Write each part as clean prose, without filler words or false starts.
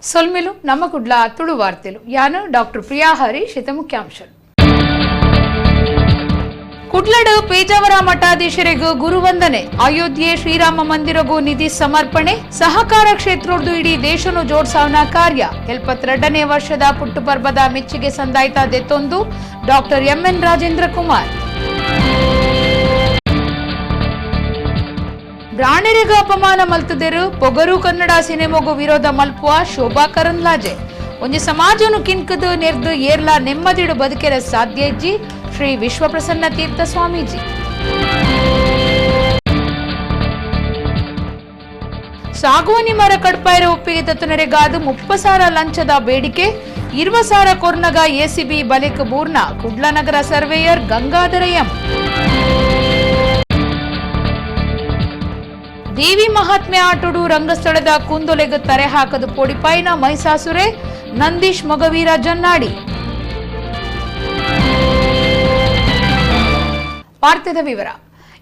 ಸೊಲ್ಮೆಲು ನಮ್ಮ ಕುಡ್ಲ ತುಳು ವಾರ್ತೆಲು. ಯಾನು ಡಾಕ್ಟರ್ ಪ್ರಿಯಾ ಹರೀಶ್. ಇತ ಮುಖ್ಯಾಂಶಗಳು. ಕುಡ್ಲಡು ಪೇಜಾವರ ಮಠಾಧೀಶರಿಗೂ ಗುರುವಂದನೆ. ಅಯೋಧ್ಯೆ ಶ್ರೀರಾಮ ಮಂದಿರಗೂ ನಿಧಿ ಸಮರ್ಪಣೆ. ಸಹಕಾರ ಕ್ಷೇತ್ರದ್ದು ಇಡೀ ದೇಶನು ಜೋಡ್ಸಾವನ ಕಾರ್ಯ. 72ನೇ ವರ್ಷದ ಪುಟ್ಟುಪರ್ಬದ ಮೆಚ್ಚುಗೆ ಸಂದಾಯ್ತ ದೆತ್ತೊಂದು ಡಾಕ್ಟರ್ ಎಂಎನ್ ರಾಜೇಂದ್ರ ಕುಮಾರ್. ಬ್ರಾಣೆರಿಗೂ ಅಪಮಾನ ಮಲ್ತದೆರು ಪೊಗರು ಕನ್ನಡ ಸಿನಿಮಾಗೂ ವಿರೋಧ ಮಲ್ಪುವ ಶೋಭಾ ಕರಂದ್ಲಾಜೆ. ಒಂಜಿ ಸಮಾಜನು ಕಿನ್ಕದು ನೆರ್ದು ಏರ್ಲಾ ನೆಮ್ಮದಿಡು ಬದುಕೆರ ಸಾಧ್ಯ ಇಜ್ಜಿ ಶ್ರೀ ವಿಶ್ವಪ್ರಸನ್ನ ತೀರ್ಥ ಸ್ವಾಮೀಜಿ. ಸಾಗುವನಿ ಮರ ಕಡ್ಪಾಯರ ಒಪ್ಪಿಗೆ ತತ್ತನರೆಗಾದು 30,000 ಲಂಚದ ಬೇಡಿಕೆ. 20,000 ಕೊರ್ನಗ ಎಸಿಬಿ ಬಲೆಕ್ ಬೂರ್ನ ಕುಡ್ಲನಗರ ಸರ್ವೇಯರ್ ಗಂಗಾಧರ ಎಂ. ದೇವಿ ಮಹಾತ್ಮೆ ಆಟೋಡು ರಂಗಸ್ಥಳದ ಕುಂದೊಲೆಗು ತರೆ ಹಾಕದು ಪೊಡಿಪಾಯಿನ ಮಹಿಷಾಸುರೆ ನಂದೀಶ್ ಮೊಗವೀರ ಜನ್ನಾಡಿ. ವಾರ್ತೆದ ವಿವರ.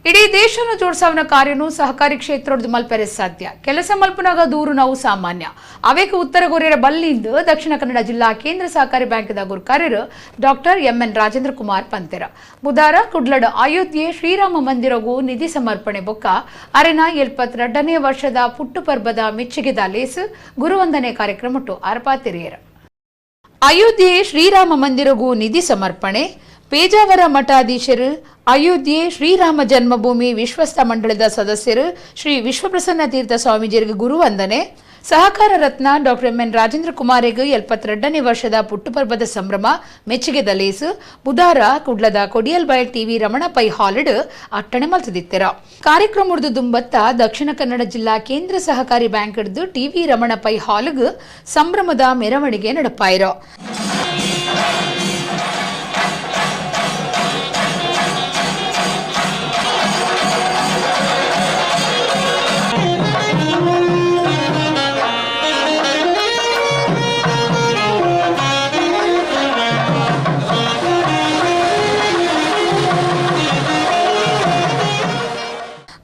ಇಡೀ ದೇಶನು ಜೋಡ್ಸಾವನ ಕಾರ್ಯನು ಸಹಕಾರಿ ಕ್ಷೇತ್ರದ ಮಲ್ಪೆರೆ ಸಾಧ್ಯ. ಕೆಲಸ ಮಲ್ಪನಾಗ ದೂರು ನಾವು ಸಾಮಾನ್ಯ. ಅವೇಕ ಉತ್ತರ ಕೊರಿಯರ ಬಲ್ಲಿಂದು ದಕ್ಷಿಣ ಕನ್ನಡ ಜಿಲ್ಲಾ ಕೇಂದ್ರ ಸಹಕಾರಿ ಬ್ಯಾಂಕ್ದ ಗುರುಕಾರ್ಯರು ಡಾಕ್ಟರ್ ಎಂಎನ್ ರಾಜೇಂದ್ರ ಕುಮಾರ್ ಪಂತೆರ. ಬುಧಾರ ಕುಡ್ಲಡ ಅಯೋಧ್ಯೆ ಶ್ರೀರಾಮ ಮಂದಿರಗೂ ನಿಧಿ ಸಮರ್ಪಣೆ ಬೊಕ್ಕ ಅರೆನ 72ನೇ ವರ್ಷದ ಪುಟ್ಟುಪರ್ಬದ ಮೆಚ್ಚುಗೆದ ಲೇಸು ಗುರುವಂದನೆ ಕಾರ್ಯಕ್ರಮಟ್ಟು ಅರ್ಪಾತಿರಿಯರ. ಅಯೋಧ್ಯೆ ಶ್ರೀರಾಮ ಮಂದಿರಗೂ ನಿಧಿ ಸಮರ್ಪಣೆ, ಪೇಜಾವರ ಮಠಾಧೀಶರು, ಅಯೋಧ್ಯೆ ಶ್ರೀರಾಮ ಜನ್ಮಭೂಮಿ ವಿಶ್ವಸ್ಥ ಮಂಡಳದ ಸದಸ್ಯರು ಶ್ರೀ ವಿಶ್ವಪ್ರಸನ್ನ ತೀರ್ಥ ಸ್ವಾಮೀಜಿಯರಿಗೆ ಗುರುವಂದನೆ, ಸಹಕಾರ ರತ್ನ ಡಾಕ್ಟರ್ ಎಂಎನ್ ರಾಜೇಂದ್ರ ಕುಮಾರಿಗೆ 72ನೇ ವರ್ಷದ ಪುಟ್ಟುಪರ್ಬದ ಸಂಭ್ರಮ ಮೆಚ್ಚುಗೆದ ಲೇಸು ಬುಧಾರ ಕುಡ್ಲದ ಕೊಡಿಯಲ್ಬೈಲ್ ಟಿವಿ ರಮಣ ಪೈ ಹಾಲಿಡ್ ಅಟ್ಟಣೆ ಮಲ್ತದಿತ್ತೆರ. ಕಾರ್ಯಕ್ರಮದ ದುಂಬತ್ತ ದಕ್ಷಿಣ ಕನ್ನಡ ಜಿಲ್ಲಾ ಕೇಂದ್ರ ಸಹಕಾರಿ ಬ್ಯಾಂಕ್ ಹಿಡಿದು ಟಿವಿ ರಮಣ ಪೈ ಹಾಲ್ಗ್ ಸಂಭ್ರಮದ ಮೆರವಣಿಗೆ ನಡಪಾಯಿರೋ.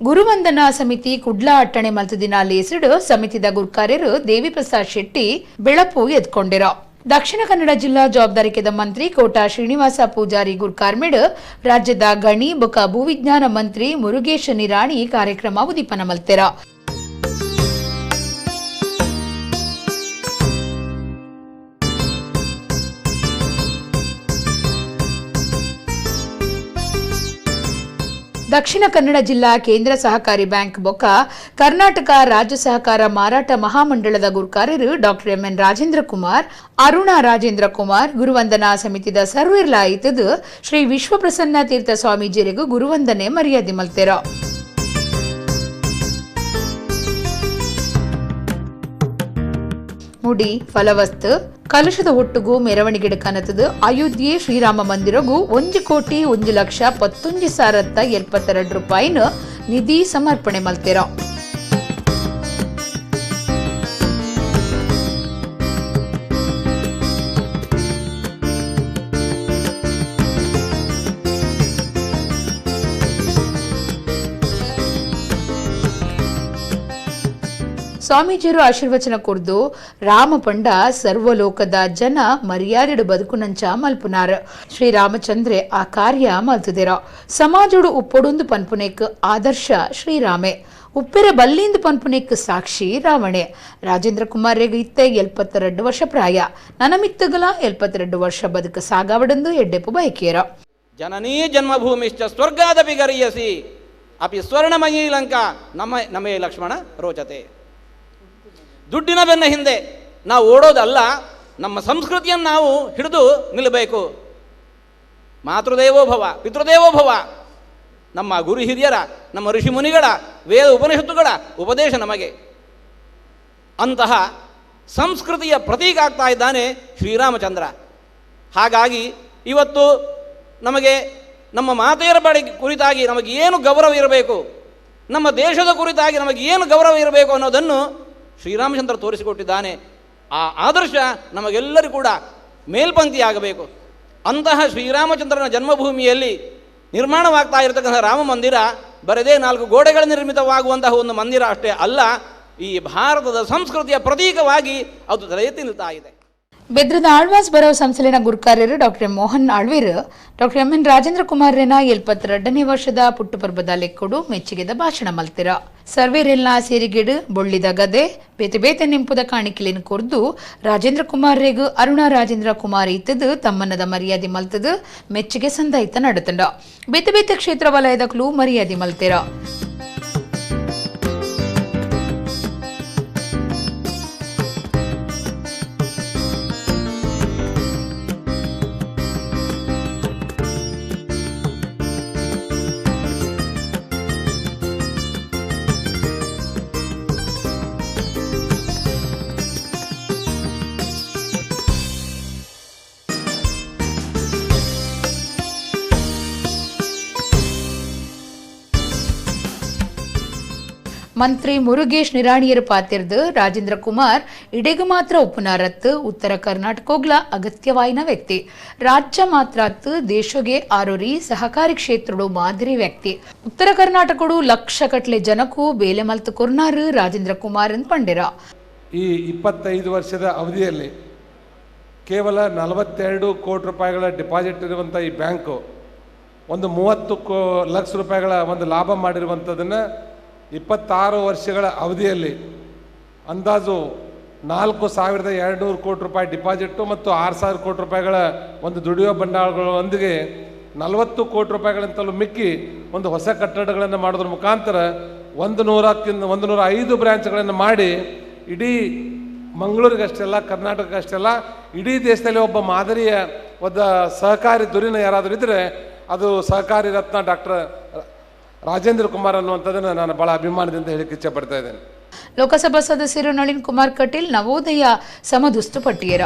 ಗುರುವಂದನಾ ಸಮಿತಿ ಕುಡ್ಲ ಅಟ್ಟಣೆ ಮಲ್ತದಿನ ಲೇಸಿಡು ಸಮಿತಿದ ಗುರ್ಕಾರ್ಯರು ದೇವಿಪ್ರಸಾದ್ ಶೆಟ್ಟಿ ಬೆಳಪು ಎದ್ಕೊಂಡಿರೋ. ದಕ್ಷಿಣ ಕನ್ನಡ ಜಿಲ್ಲಾ ಜವಾಬ್ದಾರಿಕೆದ ಮಂತ್ರಿ ಕೋಟಾ ಶ್ರೀನಿವಾಸ ಪೂಜಾರಿ ಗುರ್ಕಾರ್ಮಿಡ್, ರಾಜ್ಯದ ಗಣಿ ಬೊಕ ಭೂವಿಜ್ಞಾನ ಮಂತ್ರಿ ಮುರುಗೇಶ ನಿರಾಣಿ ಕಾರ್ಯಕ್ರಮ ಉದ್ದೀಪನ ಮಲ್ತೆರ. ದಕ್ಷಿಣ ಕನ್ನಡ ಜಿಲ್ಲಾ ಕೇಂದ್ರ ಸಹಕಾರಿ ಬ್ಯಾಂಕ್ ಬೊಕ್ಕ ಕರ್ನಾಟಕ ರಾಜ್ಯ ಸಹಕಾರ ಮಾರಾಟ ಮಹಾಮಂಡಳದ ಗುರುಕಾರ್ಯರು ಡಾಕ್ಟರ್ ಎಂಎನ್ ರಾಜೇಂದ್ರ ಕುಮಾರ್, ಅರುಣಾ ರಾಜೇಂದ್ರ ಕುಮಾರ್ ಗುರುವಂದನಾ ಸಮಿತಿದ ಸರ್ವಿರ್ಲಾಯಿತದು ಶ್ರೀ ವಿಶ್ವಪ್ರಸನ್ನ ತೀರ್ಥ ಸ್ವಾಮೀಜಿಯರಿಗೂ ಗುರುವಂದನೆ ಮರ್ಯಾದೆ ಮಲ್ತೆರ. ಮುಡಿ ಫಲವಸ್ತು ಕಲಶದ ಒಟ್ಟುಗೂ ಮೆರವಣಿಗೆ ಕನತದು ಅಯೋಧ್ಯೆ ಶ್ರೀರಾಮ ಮಂದಿರಗೂ 1,01,11,072 ರೂಪಾಯಿನ ನಿಧಿ ಸಮರ್ಪಣೆ ಮಲ್ತೆರ. ಸ್ವಾಮೀಜಿಯರು ಆಶೀರ್ವಚನ ಕೊರ್ದು ರಾಮ ಪಂಡ ಸರ್ವಲೋಕದ ಜನ ಮರ್ಯಾದೆಡು ಬದುಕುನಂಚ ಮಲ್ಪುನಾರ್. ಶ್ರೀರಾಮಚಂದ್ರೆ ಆ ಕಾರ್ಯ ಮಲ್ತುದಿರ. ಸಮಾಜೋಡು ಉಪ್ಪೊಡೊಂದು ಪನ್ಪುನೇಕ್ ಆದರ್ಶ ಶ್ರೀರಾಮೆ, ಉಪ್ಪೆರೆ ಬಲ್ಲಿಂದು ಪನ್ಪುನೇಕ್ ಸಾಕ್ಷಿ ರಾವಣೆ. ರಾಜೇಂದ್ರ ಕುಮಾರ್ ಇತ್ತೆ 72 ವರ್ಷ ಪ್ರಾಯ. ನನಮಿತ್ತಗಲ 72 ವರ್ಷ ಬದುಕು ಸಾಗಾವಡಂದು ಎಡ್ಡೆಪು ಬಯಕೇರ. ಜನನೀ ಜನ್ಮಭೂಮಿಶ್ಚ ಸ್ವರ್ಗಾದಪಿ ಗರೀಯಸಿ ಅಪಿ ಸ್ವರ್ಣಮಯೀ ಲಂಕಾ ನಮ್ಮ ನಮೇ ಲಕ್ಷ್ಮಣ ರೋಚತೆ. ದುಡ್ಡಿನ ಬೆನ್ನ ಹಿಂದೆ ನಾವು ಓಡೋದಲ್ಲ, ನಮ್ಮ ಸಂಸ್ಕೃತಿಯನ್ನು ನಾವು ಹಿಡಿದು ನಿಲ್ಲಬೇಕು. ಮಾತೃದೇವೋಭವ ಪಿತೃದೇವೋಭವ, ನಮ್ಮ ಗುರು ಹಿರಿಯರ, ನಮ್ಮ ಋಷಿ ಮುನಿಗಳ, ವೇದ ಉಪನಿಷತ್ತುಗಳ ಉಪದೇಶ ನಮಗೆ. ಅಂತಹ ಸಂಸ್ಕೃತಿಯ ಪ್ರತೀಕ ಆಗ್ತಾ ಇದ್ದಾನೆ ಶ್ರೀರಾಮಚಂದ್ರ. ಹಾಗಾಗಿ ಇವತ್ತು ನಮಗೆ ನಮ್ಮ ಮಾತೆಯರ ಬಳಿ ಕುರಿತಾಗಿ ನಮಗೆ ಏನು ಗೌರವ ಇರಬೇಕು, ನಮ್ಮ ದೇಶದ ಕುರಿತಾಗಿ ನಮಗೆ ಏನು ಗೌರವ ಇರಬೇಕು ಅನ್ನೋದನ್ನು ಶ್ರೀರಾಮಚಂದ್ರ ತೋರಿಸಿಕೊಟ್ಟಿದ್ದಾನೆ. ಆ ಆದರ್ಶ ನಮಗೆಲ್ಲರಿಗೂ ಕೂಡ ಮೇಲ್ಪಂಕ್ತಿಯಾಗಬೇಕು. ಅಂತಹ ಶ್ರೀರಾಮಚಂದ್ರನ ಜನ್ಮಭೂಮಿಯಲ್ಲಿ ನಿರ್ಮಾಣವಾಗ್ತಾ ಇರತಕ್ಕಂಥ ರಾಮ ಮಂದಿರ ಬರದೇ 4 ಗೋಡೆಗಳ ನಿರ್ಮಿತವಾಗುವಂತಹ ಒಂದು ಮಂದಿರ ಅಷ್ಟೇ ಅಲ್ಲ, ಈ ಭಾರತದ ಸಂಸ್ಕೃತಿಯ ಪ್ರತೀಕವಾಗಿ ಅದು ತಲೆ ಎತ್ತಿ ನಿಲ್ತಾ ಇದೆ. ಬೆದ್ರದ Alva's ಬರವ್ ಸಂಸ್ಥೆಲಿನ ಗುರುಕಾರ್ಯರು doctor M Mohan Alveer doctor M N Rajendra ಕುಮಾರ್ರೆನ 72ನೇ ವರ್ಷದ ಪುಟ್ಟುಪರ್ಬದ ಲೆಕ್ಕೊಡು ಮೆಚ್ಚುಗೆದ ಭಾಷಣ ಮಲ್ತಿರ. ಸರ್ವೇರೆಲ್ನ ಸೇರಿಗೆಡು ಬೊಳ್ಳಿದ ಗದೆ ಬೇತೆ ಬೇತೆ ನಿಂಪುದ ಕಾಣಿಕೆಲಿನ ಕೊರ್ದು ರಾಜೇಂದ್ರ ಕುಮಾರ್ರೆಗ್ ಅರುಣ ರಾಜೇಂದ್ರ ಕುಮಾರ್ ಇತ್ತದು ತಮ್ಮನ್ನದ ಮರ್ಯಾದೆ ಮಲ್ತದು ಮೆಚ್ಚುಗೆ ಸಂದಾಯಿತ ನಡತಂಡ. ಬೇತೆ ಬೇತೆ ಕ್ಷೇತ್ರ ವಲಯದ ಕ್ಲೂ ಮರ್ಯಾದೆ ಮಲ್ತಿರ. ಮಂತ್ರಿ ಮುರುಗೇಶ್ ನಿರಾಣಿಯರು ಪಾತಿರ್ದು ರಾಜೇಂದ್ರ ಕುಮಾರ್ ಇಡೆಗು ಮಾತ್ರ ಉಪುನಾರತ್ತು ಉತ್ತರ ಕರ್ನಾಟಕೋಗ್ಲ ಅಗತ್ಯವಾಯಿನ ವ್ಯಕ್ತಿ, ರಾಜ್ಯ ಮಾತ್ರ ದೇಶಗೆ ಆರೋರಿ ಸಹಕಾರಿ ಕ್ಷೇತ್ರಡು ಮಾದರಿ ವ್ಯಕ್ತಿ, ಉತ್ತರ ಕರ್ನಾಟಕಡು ಲಕ್ಷ ಕಟ್ಲೆ ಜನಕ್ಕೂ ಬೇಲೆ ಮಲ್ತು ಕೊರ್ನಾರು ರಾಜೇಂದ್ರ ಕುಮಾರ್ ಅಂತ ಪಂಡಿರ. ಈ 25 ವರ್ಷದ ಅವಧಿಯಲ್ಲಿ ಕೇವಲ 42 ಕೋಟಿ ರೂಪಾಯಿಗಳ ಡಿಪಾಸಿಟ್ ಇರುವಂಥ ಈ ಬ್ಯಾಂಕು ಒಂದು 30 ಲಕ್ಷ ರೂಪಾಯಿಗಳ ಒಂದು ಲಾಭ ಮಾಡಿರುವಂಥದ್ದನ್ನು 26 ವರ್ಷಗಳ ಅವಧಿಯಲ್ಲಿ ಅಂದಾಜು 4,200 ಕೋಟಿ ರೂಪಾಯಿ ಡಿಪಾಸಿಟ್ಟು ಮತ್ತು 6,000 ಕೋಟಿ ರೂಪಾಯಿಗಳ ಒಂದು ದುಡಿಯುವ ಬಂಡವಾಳಗಳೊಂದಿಗೆ 40 ಕೋಟಿ ರೂಪಾಯಿಗಳಂತಲೂ ಮಿಕ್ಕಿ ಒಂದು ಹೊಸ ಕಟ್ಟಡಗಳನ್ನು ಮಾಡೋದ್ರ ಮುಖಾಂತರ 105 ಬ್ರ್ಯಾಂಚ್ಗಳನ್ನು ಮಾಡಿ ಇಡೀ ಮಂಗಳೂರಿಗಷ್ಟೆಲ್ಲ, ಕರ್ನಾಟಕಕ್ಕಷ್ಟೆಲ್ಲ, ಇಡೀ ದೇಶದಲ್ಲಿ ಒಬ್ಬ ಮಾದರಿಯ ಒಬ್ಬ ಸಹಕಾರಿ ಧುರೀಣ ಯಾರಾದರೂ ಇದ್ದರೆ ಅದು ಸಹಕಾರಿ ರತ್ನ ಡಾಕ್ಟರ್ ರಾಜೇಂದ್ರ ಕುಮಾರ್ ಅನ್ನುವಂಥದ್ದನ್ನು ನಾನು ಭಾಳ ಅಭಿಮಾನದಿಂದ ಹೇಳಿಕ್ಕೆ ಇಚ್ಛೆ ಪಡ್ತಾ ಇದ್ದೇನೆ. ಲೋಕಸಭಾ ಸದಸ್ಯರು ನಳಿನ್ ಕುಮಾರ್ ಕಟೀಲ್ ನವೋದಯ ಸಮದುಸ್ತು ಪಟ್ಟಿಯರ.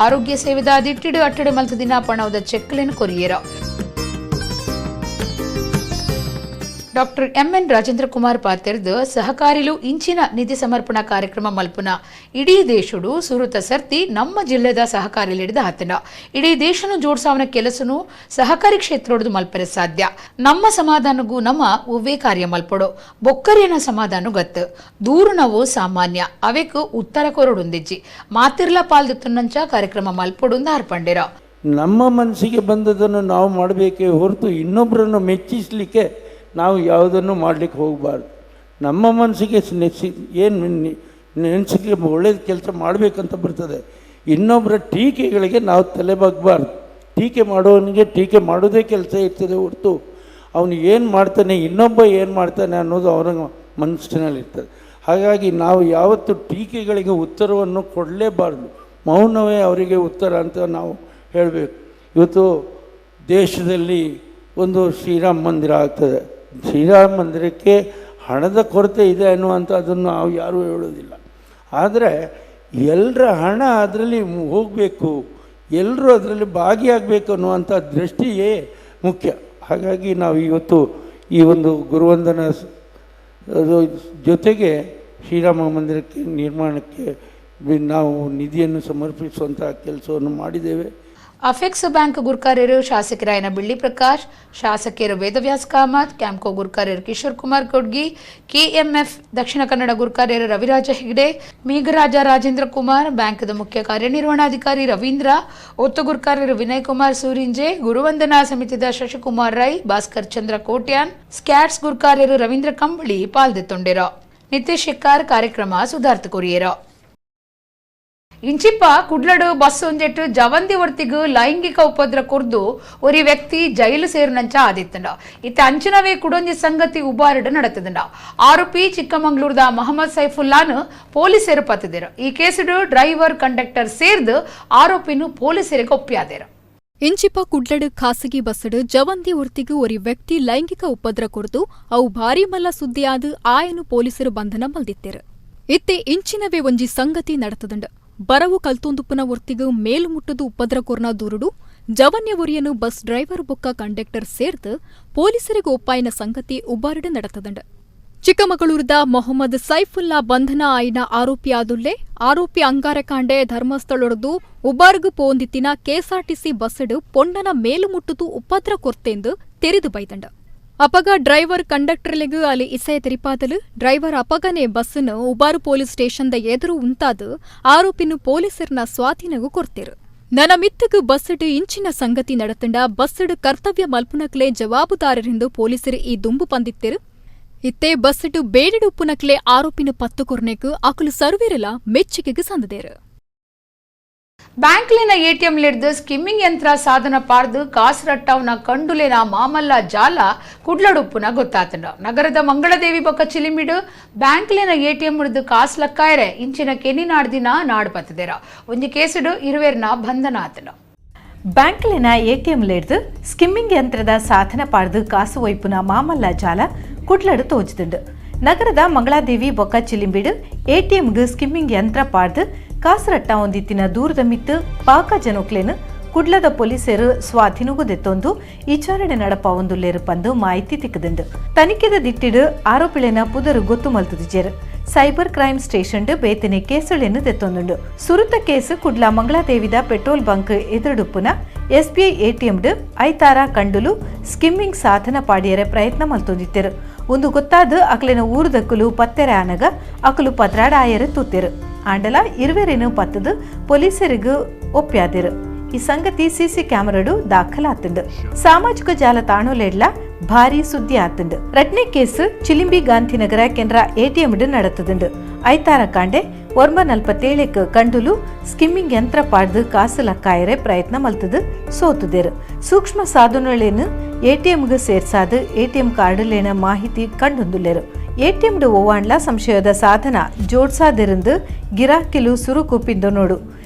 ಆರೋಗ್ಯ ಸೇವೆದ ದಿಟ್ಟಿಡು ಅಟ್ಟಡೆ ಮಲ್ತ ದಿನ ಪಣವದ ಚೆಕ್ಲೆನ್ ಕೊರಿಯರ. Doctor M N Rajendra Kumar ಪಾತೆರ್ದು ಸಹಕಾರಿಲು ಇಂಚಿನ ನಿಧಿ ಸಮರ್ಪಣಾ ಕಾರ್ಯಕ್ರಮ ಮಲ್ಪುನ ಇಡೀ ದೇಶಡು ಸುರುತ ಸರ್ತಿ ನಮ್ಮ ಜಿಲ್ಲೆದ ಸಹಕಾರಿಲಿಡಿದ ಆತನ ಇಡೀ ದೇಶನು ಜೋಡ್ಸಾವನ ಕೆಲಸನು ಸಹಕಾರಿ ಕ್ಷೇತ್ರೋಡ್ದು ಮಲ್ಪರೆ ಸಾಧ್ಯ. ನಮ್ಮ ಸಮಾಧಾನಗೂ ನಮ್ಮ ಒವ್ವೇ ಕಾರ್ಯ ಮಲ್ಪಡೋ ಬೊಕ್ಕರಿನ ಸಮಾಧಾನ ಗತ್ತು ದೂರು ನಾವು ಸಾಮಾನ್ಯ ಅವೆಕ್ ಉತ್ತರ ಕೊರಡುಂದಿಜ್ಜಿ ಮಾತಿರ್ಲ ಪಾಲ್ದಿತ್ತುನ್ನಂಚ ಕಾರ್ಯಕ್ರಮ ಮಲ್ಪೊಡುಂದ ಅರ್ಪಂಡಿರ. ನಮ್ಮ ಮನಸ್ಸಿಗೆ ಬಂದದನ್ನು ನಾವು ಮಾಡಬೇಕೇ ಹೊರತು ಇನ್ನೊಬ್ಬರನ್ನು ಮೆಚ್ಚಿಸಲಿಕ್ಕೆ ನಾವು ಯಾವುದನ್ನು ಮಾಡಲಿಕ್ಕೆ ಹೋಗಬಾರ್ದು. ನಮ್ಮ ಮನಸ್ಸಿಗೆ ಏನು ನೆನೆಸಿಕೆ ಒಳ್ಳೆಯ ಕೆಲಸ ಮಾಡಬೇಕಂತ ಬರ್ತದೆ, ಇನ್ನೊಬ್ಬರ ಟೀಕೆಗಳಿಗೆ ನಾವು ತಲೆ ಬಗ್ಬಾರ್ದು. ಟೀಕೆ ಮಾಡೋವನಿಗೆ ಟೀಕೆ ಮಾಡೋದೇ ಕೆಲಸ ಇರ್ತದೆ ಹೊರತು ಅವನು ಏನು ಮಾಡ್ತಾನೆ, ಇನ್ನೊಬ್ಬ ಏನು ಮಾಡ್ತಾನೆ ಅನ್ನೋದು ಅವನ ಮನಸ್ಸಿನಲ್ಲಿರ್ತದೆ. ಹಾಗಾಗಿ ನಾವು ಯಾವತ್ತೂ ಟೀಕೆಗಳಿಗೆ ಉತ್ತರವನ್ನು ಕೊಡಲೇಬಾರ್ದು. ಮೌನವೇ ಅವರಿಗೆ ಉತ್ತರ ಅಂತ ನಾವು ಹೇಳಬೇಕು. ಇವತ್ತು ದೇಶದಲ್ಲಿ ಒಂದು ಶ್ರೀರಾಮ ಮಂದಿರ ಆಗ್ತದೆ. ಶ್ರೀರಾಮ ಮಂದಿರಕ್ಕೆ ಹಣದ ಕೊರತೆ ಇದೆ ಅನ್ನುವಂಥದ್ದನ್ನು ನಾವು ಯಾರೂ ಹೇಳೋದಿಲ್ಲ. ಆದರೆ ಎಲ್ಲರ ಹಣ ಅದರಲ್ಲಿ ಹೋಗಬೇಕು, ಎಲ್ಲರೂ ಅದರಲ್ಲಿ ಭಾಗಿಯಾಗಬೇಕು ಅನ್ನುವಂಥ ದೃಷ್ಟಿಯೇ ಮುಖ್ಯ. ಹಾಗಾಗಿ ನಾವು ಇವತ್ತು ಈ ಒಂದು ಗುರುವಂದನ ಜೊತೆಗೆ ಶ್ರೀರಾಮ ಮಂದಿರಕ್ಕೆ ನಿರ್ಮಾಣಕ್ಕೆ ನಾವು ನಿಧಿಯನ್ನು ಸಮರ್ಪಿಸುವಂಥ ಕೆಲಸವನ್ನು ಮಾಡಿದ್ದೇವೆ. ಅಫೆಕ್ಸ್ ಬ್ಯಾಂಕ್ ಗುರ್ಕಾರ್ಯರು ಶಾಸಕರಾಯನ ಬಿಳ್ಳಿ ಪ್ರಕಾಶ್, ಶಾಸಕಿಯರು ವೇದವ್ಯಾಸ್ ಕಾಮತ್, ಕ್ಯಾಂಪ್ಕೋ ಗುರ್ಕಾರ್ಯರು ಕಿಶೋರ್ ಕುಮಾರ್ ಕೊಡ್ಗಿ, ಕೆಎಂಎಫ್ ದಕ್ಷಿಣ ಕನ್ನಡ ಗುರ್ಕಾರ್ಯರು ರವಿರಾಜ ಹೆಗ್ಡೆ, ಮೇಘರಾಜ ರಾಜೇಂದ್ರ ಕುಮಾರ್, ಬ್ಯಾಂಕ್ದ ಮುಖ್ಯ ಕಾರ್ಯನಿರ್ವಹಣಾಧಿಕಾರಿ ರವೀಂದ್ರ, ಒತ್ತು ಗುರ್ಕಾರ್ಯರು ವಿನಯ್ ಕುಮಾರ್ ಸೂರಿಂಜೆ, ಗುರುವಂದನಾ ಸಮಿತಿದ ಶಶಿಕುಮಾರ್ ರೈ, ಭಾಸ್ಕರ್ ಚಂದ್ರ ಕೋಟ್ಯಾನ್, ಸ್ಕ್ಯಾಟ್ಸ್ ಗುರ್ಕಾರ್ಯರು ರವೀಂದ್ರ ಕಂಬಳಿ ಪಾಲ್ದೆತ್ತೊಂಡಿರ. ನಿತೇಶ್ ಶೆಕ್ಕಾರ್ ಕಾರ್ಯಕ್ರಮ ಸುಧಾರ್ಥ ಕೊರಿಯರ. ಇಂಚಿಪ್ಪ ಕುಡ್ಲಡು ಬಸ್ ಒಂಜೆಟ್ಟು ಜವಂದಿ ವರ್ತಿಗು ಲೈಂಗಿಕ ಉಪದ್ರ ಕೊರ್ದು ಒರಿ ವ್ಯಕ್ತಿ ಜೈಲು ಸೇರಿನಂಚ ಆದಿತ್ತಂಡ. ಇತ್ತ ಅಂಚಿನವೇ ಕುಡೊಂಜಿ ಸಂಗತಿ ಉಬಾರಡು ನಡತದಂಡ. ಆರೋಪಿ ಚಿಕ್ಕಮಂಗ್ಳೂರ್ದ ಮಹಮ್ಮದ್ ಸೈಫುಲ್ಲಾನ್ ಪೊಲೀಸರು ಪತ್ತಿದರು. ಈ ಕೇಸುಡು ಡ್ರೈವರ್ ಕಂಡಕ್ಟರ್ ಸೇರ್ದು ಆರೋಪಿನು ಪೊಲೀಸರಿಗೆ ಒಪ್ಪಿಯಾದರು. ಇಂಚಿಪ ಕುಡ್ಲಡು ಖಾಸಗಿ ಬಸ್ಸಡು ಜವಂದಿ ಒರ್ತಿಗು ಒರಿ ವ್ಯಕ್ತಿ ಲೈಂಗಿಕ ಉಪದ್ರ ಕೊರ್ದು ಅವು ಭಾರೀ ಮಲ್ಲ ಸುದ್ದಿಯಾದ ಆಯನು ಪೊಲೀಸರು ಬಂಧನ ಮಲ್ದಿತ್ತೇರು. ಇತ್ತೆ ಇಂಚಿನವೇ ಒಂಜಿ ಸಂಗತಿ ನಡತದಂಡ. ಬರವು ಕಲ್ತೊಂದುಪ್ಪನ ಒರ್ತಿಗು ಮೇಲುಮುಟ್ಟದು ಉಪದ್ರ ಕೊರ್ನ ದೂರುಡು ಜವನ್ಯ ಒರಿಯನು ಬಸ್ ಡ್ರೈವರ್ ಬೊಕ್ಕ ಕಂಡಕ್ಟರ್ ಸೇರ್ದು ಪೊಲೀಸರಿಗೆ ಒಪ್ಪಾಯಿನ ಸಂಗತಿ ಉಬಾರಡು ನಡತದಂಡ. ಚಿಕ್ಕಮಗಳೂರದ ಮೊಹಮ್ಮದ್ ಸೈಫುಲ್ಲಾ ಬಂಧನ ಆಯಿನ ಆರೋಪಿಯಾದುಲ್ಲೆ ಆರೋಪಿ ಅಂಗಾರಕಾಂಡೆ ಧರ್ಮಸ್ಥಳೊಡದು ಉಬಾರ್ಗು ಪೋಂದಿತ್ತಿನ ಕೆಎಸ್ಆರ್ಟಿಸಿ ಬಸ್ಸಡು ಪೊಣ್ಣನ ಮೇಲುಮುಟ್ಟುದು ಉಪದ್ರ ಕೊರ್ತೆಂದು ತೆರಿದು ಬೈದಂಡ. ಅಪಗ ಡ್ರೈವರ್ ಕಂಡಕ್ಟರ್ಲೆಗು ಅಲ್ಲಿ ಇಸಯ ತೆರಿಪಾದಲು ಡ್ರೈವರ್ ಅಪಗನೆ ಬಸ್ಸನ್ನು ಉಬಾರು ಪೊಲೀಸ್ ಸ್ಟೇಷನ್ದ ಎದುರು ಉಂತಾದು ಆರೋಪಿನು ಪೊಲೀಸರ್ನ ಸ್ವಾಧೀನಗೂ ಕೊರ್ತೆರು. ನನ್ನ ಮಿತ್ತಗು ಬಸ್ಸಡು ಇಂಚಿನ ಸಂಗತಿ ನಡತಂಡ ಬಸ್ಸಡು ಕರ್ತವ್ಯ ಮಲ್ಪುನಕ್ಲೆ ಜವಾಬುದಾರರೆಂದು ಪೊಲೀಸರು ಈ ದುಂಬು ಪಂದಿತ್ತೆರು. ಇತ್ತೆ ಬಸ್ಸಡು ಬೇಡಿಡುಪ್ಪುನಕ್ಲೆ ಆರೋಪಿನ ಪತ್ತು ಕೊರ್ನೆಕ್ ಅಕುಲು ಸರ್ವೇರಲ ಮೆಚ್ಚುಗೆಗೆ ಸಂದದೇರು. ಬ್ಯಾಂಕ್ಲಿನ ಎಟಿಎಂ ಲಿಡ್ದು ಸ್ಕಿಮ್ಮಿಂಗ್ ಯಂತ್ರ ಸಾಧನ ಪಾರ್ದು ಕಾಸರಟ್ಟವನ ಕಂಡುಲೇನ ಮಾಮಲ್ಲ ಜಾಲ ಕುಡ್ಲಡುಪ್ಪುನ ಗೊತ್ತಾತಂಡ. ನಗರದ ಮಂಗಳದೇವಿ ಬೊಕ್ಕ ಚಿಲಿಮಿಡು ಬ್ಯಾಂಕ್ಲಿನ ಎಟಿಎಂ ಹಿಡಿದು ಕಾಸು ಲಕ್ಕಾಯರೆ ಇಂಚಿನ ಕೆನಿ ನಾಡ್ದಿನ ನಾಡು ಪತ್ತದೇರ. ಒಂಜಿ ಕೇಸುಡು ಇರುವೇರ್ನ ಬಂಧನ ಆತಂಡ. ಬ್ಯಾಂಕ್ಲಿನ ಎಟಿಎಂ ಲಿಡ್ದು ಸ್ಕಿಮ್ಮಿಂಗ್ ಯಂತ್ರದ ಸಾಧನ ಪಾರ್ದು ಕಾಸು ಒಯ್ಪುನ ಮಾಮಲ್ಲ ಜಾಲ ಕುಡ್ಲಡು ತೋಜುದುಂಡು. ನಗರದ ಮಂಗಳಾದೇವಿ ಬೊಕ್ಕ ಚಿಲಿಂಬಿಡು ಎಟಿಎಂಗ್ ಸ್ಕಿಮ್ಮಿಂಗ್ ಯಂತ್ರ ಪಾರ್ದು ಕಾಸರಟ್ಟ ಒಂದಿತ್ತಿನ ದೂರದ ಮಿತ್ತು ಪಾಕ ಜನೋಕ್ಲೇನು ಕುಡ್ಲದ ಪೊಲೀಸರು ಸ್ವಾಧೀನಗುದೆತ್ತೊಂದು ವಿಚಾರಣೆ ನಡಪ ಒಂದುಲ್ಲೇರು ಪಂದು ಮಾಹಿತಿ ತಿಕ್ಕದುಂಡು. ತನಿಖೆದ ದಿಟ್ಟಿಡು ಆರೋಪಿಳೆನ ಪುದರು ಗೊತ್ತು ಮಲ್ತುದಿಜೆರು. Cyber crime station ಬೇತನೆ ಕೇಸುಳೆನ್ನು ದೆತ್ತೊಂದುಂಡು. ಸುರುತ ಕೇಸು ಕುಡ್ಲ ಮಂಗಳಾದೇವಿದ ಪೆಟ್ರೋಲ್ ಬಂಕ್ ಎದುರುಡುಪ್ಪುನ ಎಸ್ಬಿಐ ಎಟಿಎಂ ಐತಾರ ಕಂಡುಲು ಸ್ಕಿಮ್ಮಿಂಗ್ ಸಾಧನ ಪಾಡಿಯರೆ ಪ್ರಯತ್ನ ಮಲ್ತೊಂದಿತ್ತೆರು. ಒಂದು ಗೊತ್ತಾದ ಅಕಲಿನ ಊರುದಕ್ಕಲು ಪತ್ತೆರೆ ಆನಗ ಅಕಲು ಪದ್ರಾಡ ಆಯರು ತೂತೆರು. ಆಂಡಲ ಇರುವೆರೇನು ಪತ್ತದು ಪೊಲೀಸರಿಗೂ ಒಪ್ಪ್ಯಾದಿರು. ಈ ಸಂಗತಿ ಸಿಸಿ ಕ್ಯಾಮರಾಡು ದಾಖಲಾತುಂಡು. ಸಾಮಾಜಿಕ ಜಾಲತಾಣಲೆಡ್ಲ ಭಾರಿ ಸುದ್ದಿ ಆತುಂಡು. ರಡ್ನೇ ಕೇಸ್ ಚಿಲಿಂಬಿ ಗಾಂಧಿನಗರ ಕೆನರಾ ಎಟಿಎಂ ನಡತದುಂಡು. ಐತಾರ ಕಾಂಡೆ 9:47 ಕಂಡುಲು ಸ್ಕಿಮ್ಮಿಂಗ್ ಯಂತ್ರ ಪಾಡ್ದು ಕಾಸು ಲಕ್ಕಾಯರೆ ಪ್ರಯತ್ನ ಮಲ್ತದು ಸೋತುದೇರು. ಸೂಕ್ಷ್ಮ ಸಾಧನಗಳೇನು ಎಟಿಎಂಗೆ ಸೇರ್ಸಾದು ಎಟಿಎಂ ಕಾರ್ಡುಲೇನ ಮಾಹಿತಿ ಕಂಡುಂದುಲ್ಲೇರು. ಎಟಿಎಂ ಓವಾಂಡ್ಲ ಸಂಶಯದ ಸಾಧನ ಜೋಡ್ಸಾದಿರಂದು ಗಿರಾಕಿಲು ಸುರುಕು ಪಿಂದು ನೋಡು.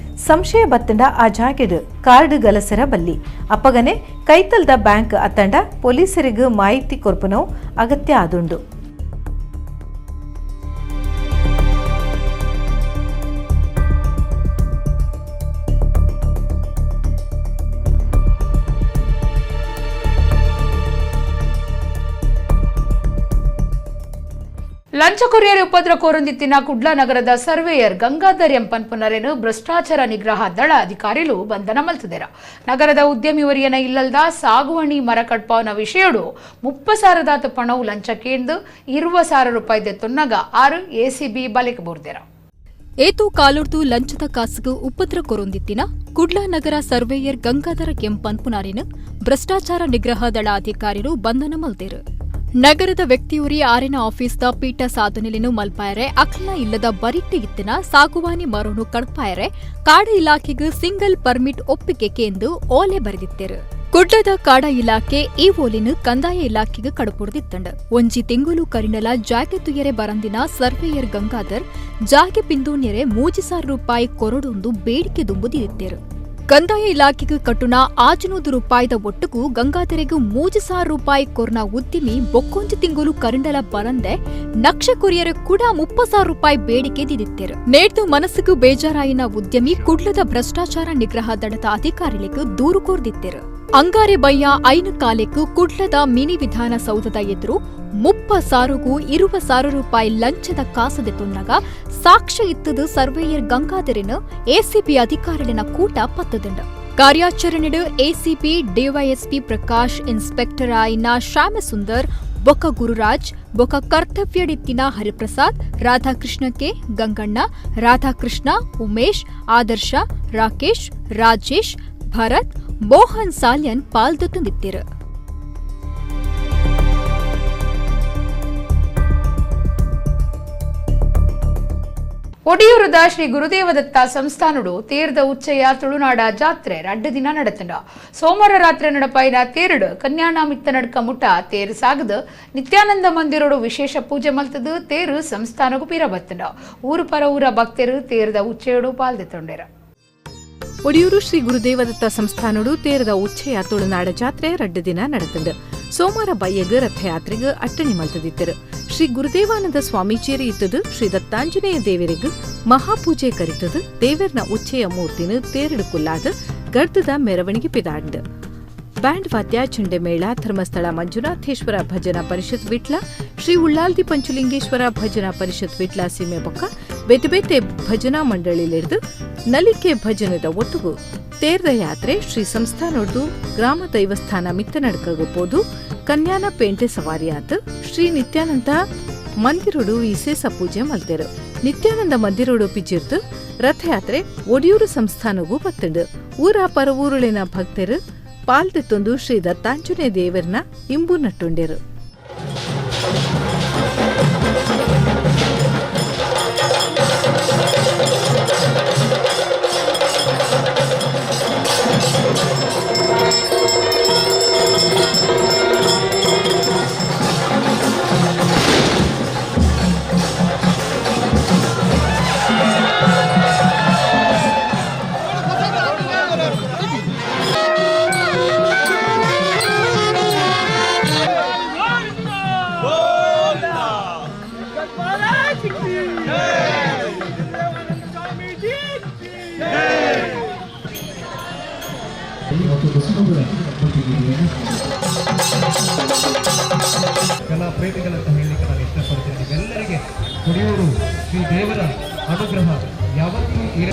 ಸಂಶಯ ಬತ್ತಂಡ ಆ ಜಾಗೆಡು ಕಾರ್ಡ್ ಗಲಸರ ಬಲ್ಲಿ ಅಪ್ಪಗನೆ ಕೈತಲ್ದ ಬ್ಯಾಂಕ್ ಅತ್ತಂಡ ಪೊಲೀಸರಿಗೆ ಮಾಹಿತಿ ಕೊರ್ಪುನವು ಅಗತ್ಯ ಆದುಂಡು. ಲಂಚ ಕೊರಿಯರ್ ಉಪದ್ರ ಕೋರೊಂದಿತ್ತಿನ ಕುಡ್ಲ ನಗರದ ಸರ್ವೇಯರ್ ಗಂಗಾಧರ್ ಎಂ ಪನ್ಪುನರೇನು ಭ್ರಷ್ಟಾಚಾರ ನಿಗ್ರಹ ದಳ ಅಧಿಕಾರಿಲು ಬಂಧನ ಮಲ್ತುದೆರ. ನಗರದ ಉದ್ಯಮಿ ಒರಿಯನ ಇಲ್ಲಲ್ದ ಸಾಗುವಣಿ ಮರ ಕಟ್ಪಾವನ ವಿಷಯಡು 30,000 ಪಣವು ಲಂಚಕ್ಕೇಂದು 20,000 ರೂಪಾಯಿ ತೊನ್ನಗ 6 ಎಸಿಬಿ ಬಲಿಕ ಬೋರ್ದೆರ. ಏತು ಕಾಲುರ್ದು ಲಂಚದ ಕಾಸುಗು ಉಪದ್ರ ಕೊರೊಂದಿತ್ತಿನ ಕುಡ್ಲ ನಗರ ಸರ್ವೇಯರ್ ಗಂಗಾಧರ ಎಂ ಪನ್ಪುನಾರೇನು ಭ್ರಷ್ಟಾಚಾರ ನಿಗ್ರಹ ದಳ ಅಧಿಕಾರಿಲು ಬಂಧನ ಮಲ್ತೇರು. ನಗರದ ವ್ಯಕ್ತಿಯುರಿ ಆರಿನ ಆಫೀಸ್ದ ಪೀಠ ಸಾಧನೆಲಿನು ಮಲ್ಪಾಯರೆ ಅಕ್ಲ ಇಲ್ಲದ ಬರಿಟ್ಟಿ ಇತ್ತಿನ ಸಾಗುವಾನಿ ಮರೋನು ಕಡ್ಪಾಯರೆ ಕಾಡು ಇಲಾಖೆಗೆ ಸಿಂಗಲ್ ಪರ್ಮಿಟ್ ಒಪ್ಪಿಗೆ ಕೇಂದು ಓಲೆ ಬರೆದಿತ್ತೇರು. ಕುಡ್ಲದ ಕಾಡ ಇಲಾಖೆ ಈ ಓಲಿನ ಕಂದಾಯ ಇಲಾಖೆಗೆ ಕಡಪುಡ್ದಿತ್ತಂಡ. ಒಂಜಿ ತಿಂಗುಲು ಕರಿನಲ ಜಾಗೆ ತುಯರೆ ಬರಂದಿನ ಸರ್ವೇಯರ್ ಗಂಗಾಧರ್ ಜಾಗೆ ಪಿಂದೂನ್ಯರೆ 3,000 ರೂಪಾಯಿ ಕೊರಡೊಂದು ಬೇಡಿಕೆ ದುಂಬುದಿತ್ತೇರು. ಕಂದಾಯ ಇಲಾಖೆಗೆ ಕಟ್ಟುನ 600 ರೂಪಾಯಿದ ಒಟ್ಟುಕು ಗಂಗಾಧರೆಗೂ 3,000 ರೂಪಾಯಿ ಕೊರ್ನ ಉದ್ಯಮಿ ಬೊಕ್ಕೊಂಜಿ ತಿಂಗಳು ಕರಿಂಡಲ ಬರಂದೆ ನಕ್ಷೆ ಕೊರಿಯರ್ ಕೂಡ 30,000 ರೂಪಾಯಿ ಬೇಡಿಕೆ ದಿದಿತ್ತೇರು. ನೇಡ್ದು ಮನಸ್ಸಿಗೂ ಬೇಜಾರಾಯಿನ ಉದ್ಯಮಿ ಕುಡ್ಲದ ಭ್ರಷ್ಟಾಚಾರ ನಿಗ್ರಹ ದಳದ ಅಧಿಕಾರಿಗಳಿಗೆ ದೂರು ಕೋರ್ದಿತ್ತೇರು. ಅಂಗಾರೆ ಬಯ್ಯ 5 ಕಾಲೆಕ್ಕು ಕುಡ್ಲದ ಮಿನಿ ವಿಧಾನಸೌಧದ ಎದುರು 30,000ಗೂ 20,000 ರೂಪಾಯಿ ಲಂಚದ ಕಾಸದೆ ತೊನ್ನಗ ಸಾಕ್ಷ್ಯ ಇತ್ತದು ಸರ್ವೇಯರ್ ಗಂಗಾಧರನ್ ಎಸಿಬಿ ಅಧಿಕಾರಿಗಳ ಕೂಟ ಪತ್ತದಂಡ. ಕಾರ್ಯಾಚರಣೆಡು ACB DYSP Prakash, inspector ಆಯಿನ ಶ್ಯಾಮಸುಂದರ್, ಬೊಕ್ಕ ಗುರುರಾಜ್, ಬೊಕ್ಕ ಕರ್ತವ್ಯಡಿತ್ತಿನ ಹರಿಪ್ರಸಾದ್, ರಾಧಾಕೃಷ್ಣ ಕೆ, ಗಂಗಣ್ಣ, ರಾಧಾಕೃಷ್ಣ, ಉಮೇಶ್, ಆದರ್ಶ, ರಾಕೇಶ್, ರಾಜೇಶ್, ಭರತ್, ಮೋಹನ್ ಸಾಲ್ಯನ್ ಪಾಲ್ದೊತ್ತಂದಿತ್ತಿರು. ಒಡಿಯೂರದ ಶ್ರೀ ಗುರುದೇವದತ್ತ ಸಂಸ್ಥಾನಡು ತೇರ್ದ ಉಚ್ಚಯ ತುಳುನಾಡ ಜಾತ್ರೆ 2 ದಿನ ನಡೆತಂಡ. ಸೋಮವಾರ ರಾತ್ರಿ ನಡಪಾಯಿನ ತೇರುಡು ಕನ್ಯಾನಾಮಿತ್ತ ನಡ್ಕ ಮುಟ ತೇರು ಸಾಗದು ನಿತ್ಯಾನಂದ ಮಂದಿರೋಡು ವಿಶೇಷ ಪೂಜೆ ಮಲ್ತದು ತೇರು ಸಂಸ್ಥಾನಗೂ ಪೀರ ಬತ್ತಂಡ. ಊರು ಪರ ಊರ ಭಕ್ತರು ತೇರ್ದ ಉಚ್ಚೆಯಡು ಪಾಲ್ದೆತ್ತೊಂಡೇರ. ಒಡಿಯೂರು ಶ್ರೀ ಗುರುದೇವದತ್ತ ಸಂಸ್ಥಾನಡು ತೇರದ ಉಚ್ಚಯ ತುಳುನಾಡ ಜಾತ್ರೆ 2 ದಿನ ನಡೆತಂಡು. ಸೋಮವಾರ ಬಯ್ಯಗ್ ರಥಯಾತ್ರೆಗೆ ಅಟ್ಟಣಿ ಮಲ್ತದಿತ್ತರು. ಶ್ರೀ ಗುರುದೇವಾನಂದ ಸ್ವಾಮೀಜಿಯರು ಇತ್ತದು ಶ್ರೀ ದತ್ತಾಂಜನೇಯ ದೇವರಿಗೆ ಮಹಾಪೂಜೆ ಕರಿತದು ದೇವರ್ನ ಉಚ್ಚೆಯ ಮೂರ್ತಿನ ತೇರಡು ಕುಲ್ಲಾದ ಗರ್ದದ ಮೆರವಣಿಗೆ ಪಿದಾಂಡ್. ಬ್ಯಾಂಡ್ ವಾದ್ಯ, ಚೆಂಡೆಮೇಳ, ಧರ್ಮಸ್ಥಳ ಮಂಜುನಾಥೇಶ್ವರ ಭಜನಾ ಪರಿಷತ್ Vitla, Shri Shri Ullalthi Panchalingeshwara ಭಜನಾ ಪರಿಷತ್ ವಿಟ್ಲ ಸೀಮೆ ಬೊಕ್ಕ ಬೇತೆ ಬೇತೆ ಭಜನಾ ಮಂಡಳಿಲಿಡ್ದು ನಲಿಕೆ ಭಜನೆದ ಒಟ್ಟುಗು ತೇರ್ದ ಯಾತ್ರೆ ಶ್ರೀ ಸಂಸ್ಥಾನೊಡ್ದು ಗ್ರಾಮ ದೈವಸ್ಥಾನ ಮಿತ್ತನಡ್ಕಗ ಪೋದು ಕನ್ಯಾನ ಪೇಂಟೆ ಸವಾರಿಯಾತ್ ಶ್ರೀ ನಿತ್ಯಾನಂದ ಮಂದಿರೊಡು ವಿಶೇಷ ಪೂಜೆ ಮಲ್ತೆರು. ನಿತ್ಯಾನಂದ ಮಂದಿರೊಡು ಪಿಜಿರ್ದು ರಥಯಾತ್ರೆ ಒಡಿಯೂರು ಸಂಸ್ಥಾನಗೂ ಬತ್ತಂಡು. ಊರ ಪರವೂರುಳಿನ ಭಕ್ತರು ಪಾಲ್ದೆತ್ತೊಂದು ಶ್ರೀ ದತ್ತಾಂಜನೇಯ ದೇವರನ ಇಂಬು ನಟ್ಟುಂಡೆರು. ಕಲಾ ಪ್ರೇಮಿಗಳಂತ ಹೇಳಲಿಕ್ಕೆ ನಾನು ಇಷ್ಟಪಡ್ತೇನೆ. ನಿಮ್ಮೆಲ್ಲರಿಗೆ ಕೊಡಿಯೂರು ಶ್ರೀ ದೇವರ ಅನುಗ್ರಹ ಯಾವತ್ತೂ ಇರ.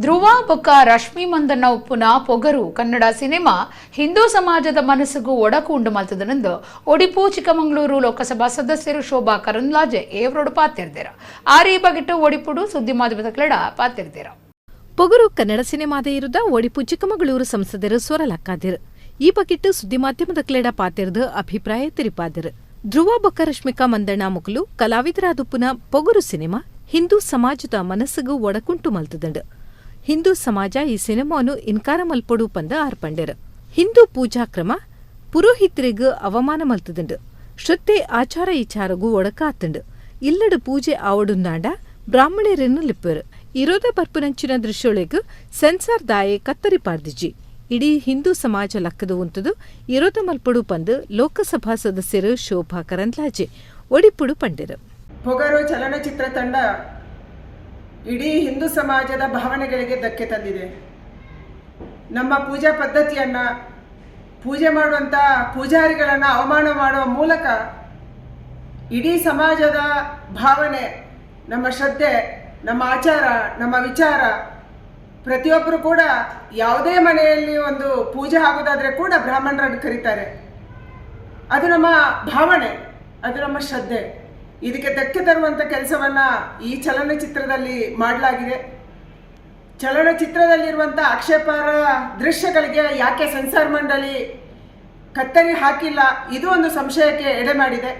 ಧ್ರುವ ಬೊಕ್ಕ ರಶ್ಮಿ ಮಂದಣ್ಣ ಉಪ್ಪುನ ಪೊಗರು ಕನ್ನಡ ಸಿನಿಮಾ ಹಿಂದೂ ಸಮಾಜದ ಮನಸ್ಸಿಗೂ ಒಡಕು ಉಂಡು ಮಲ್ತದನೆಂದು ಒಡಿಪು ಚಿಕ್ಕಮಗಳೂರು ಲೋಕಸಭಾ ಸದಸ್ಯರು ಶೋಭಾ ಕರಂದ್ಲಾಜೆ ಏವರೋಡು ಪಾತಿರ್ದಿರ. ಆರಿ ಬಗೆಟ್ಟು ಒಡಿಪುಡು ಸುದ್ದಿ ಮಾಧ್ಯಮದ ಕ್ಲೆಡ ಪಾತಿರ್ದಿರ. ಪೊಗರು ಕನ್ನಡ ಸಿನಿಮಾದ ಇರುದ ಒಡಿಪು ಚಿಕ್ಕಮಗಳೂರು ಸಂಸದರು ಸ್ವರಲಕ್ಕಾದಿರು. ಈ ಬಗೆಟ್ಟು ಸುದ್ದಿ ಮಾಧ್ಯಮದ ಕ್ಲೆಡ ಪಾತಿರ್ದು ಅಭಿಪ್ರಾಯ ತಿರಿಪಾದಿರು. ಧ್ರುವ ಬೊಕ್ಕ ರಶ್ಮಿಕಾ ಮಂದಣ್ಣ ಮುಕುಲು ಕಲಾವಿದರಾದುಪ್ಪುನ ಪೊಗರು ಸಿನಿಮಾ ಹಿಂದೂ ಸಮಾಜದ ಮನಸ್ಸಿಗೂ ಒಡಕುಂಟು ಮಲ್ತದಂಡು. ಹಿಂದೂ ಸಮಾಜ ಈ ಸಿನಿಮಾನು ಇನ್ಕಾರ ಮಲ್ಪೊಡು ಪಂದ ಆರ್ಪಂಡೆರು. ಹಿಂದೂ ಪೂಜಾ ಕ್ರಮ ಪುರೋಹಿತರಿಗೂ ಅವಮಾನ ಮಲ್ತದಂಡು. ಶ್ರದ್ಧೆ ಆಚಾರ ವಿಚಾರಗೂ ಒಡಕಾತಂಡು. ಇಲ್ಲಡು ಪೂಜೆ ಆವಡುಂದಾಂಡ ಬ್ರಾಹ್ಮಣರನ್ನು ಲಿಪ್ಪರು. ಇರೋದ ಬರ್ಪುನಂಚಿನ ದೃಶ್ಯೊಳೆಗೂ ಸೆನ್ಸಾರ್ ದಾಯೆ ಕತ್ತರಿ ಪಾರ್ದಿಜಿ. ಇಡೀ ಹಿಂದೂ ಸಮಾಜ ಲಕ್ಕದು ಉಂಟುದು ಇರೋದ ಮಲ್ಪೊಡು ಪಂದು ಲೋಕಸಭಾ ಸದಸ್ಯರು ಶೋಭಾ ಕರಂದ್ಲಾಜೆ ಒಡಿಪುಡು ಪಂಡೆರು. ಪೊಗರು ಚಲನಚಿತ್ರ ತಂಡ ಇಡೀ ಹಿಂದೂ ಸಮಾಜದ ಭಾವನೆಗಳಿಗೆ ಧಕ್ಕೆ ತಂದಿದೆ. ನಮ್ಮ ಪೂಜಾ ಪದ್ಧತಿಯನ್ನು, ಪೂಜೆ ಮಾಡುವಂಥ ಪೂಜಾರಿಗಳನ್ನು ಅವಮಾನ ಮಾಡುವ ಮೂಲಕ ಇಡೀ ಸಮಾಜದ ಭಾವನೆ, ನಮ್ಮ ಶ್ರದ್ಧೆ, ನಮ್ಮ ಆಚಾರ, ನಮ್ಮ ವಿಚಾರ, ಪ್ರತಿಯೊಬ್ಬರು ಕೂಡ ಯಾವುದೇ ಮನೆಯಲ್ಲಿ ಒಂದು ಪೂಜೆ ಆಗೋದಾದರೆ ಕೂಡ ಬ್ರಾಹ್ಮಣರನ್ನು ಕರೀತಾರೆ. ಅದು ನಮ್ಮ ಭಾವನೆ, ಅದು ನಮ್ಮ ಶ್ರದ್ಧೆ. ಇದಕ್ಕೆ ಧಕ್ಕೆ ತರುವಂಥ ಕೆಲಸವನ್ನು ಈ ಚಲನಚಿತ್ರದಲ್ಲಿ ಮಾಡಲಾಗಿದೆ. ಚಲನಚಿತ್ರದಲ್ಲಿರುವಂಥ ಆಕ್ಷೇಪಾರ್ಹ ದೃಶ್ಯಗಳಿಗೆ ಯಾಕೆ ಸೆನ್ಸಾರ್ ಮಂಡಳಿ ಕತ್ತರಿ ಹಾಕಿಲ್ಲ, ಇದು ಒಂದು ಸಂಶಯಕ್ಕೆ ಎಡೆ ಮಾಡಿದೆ.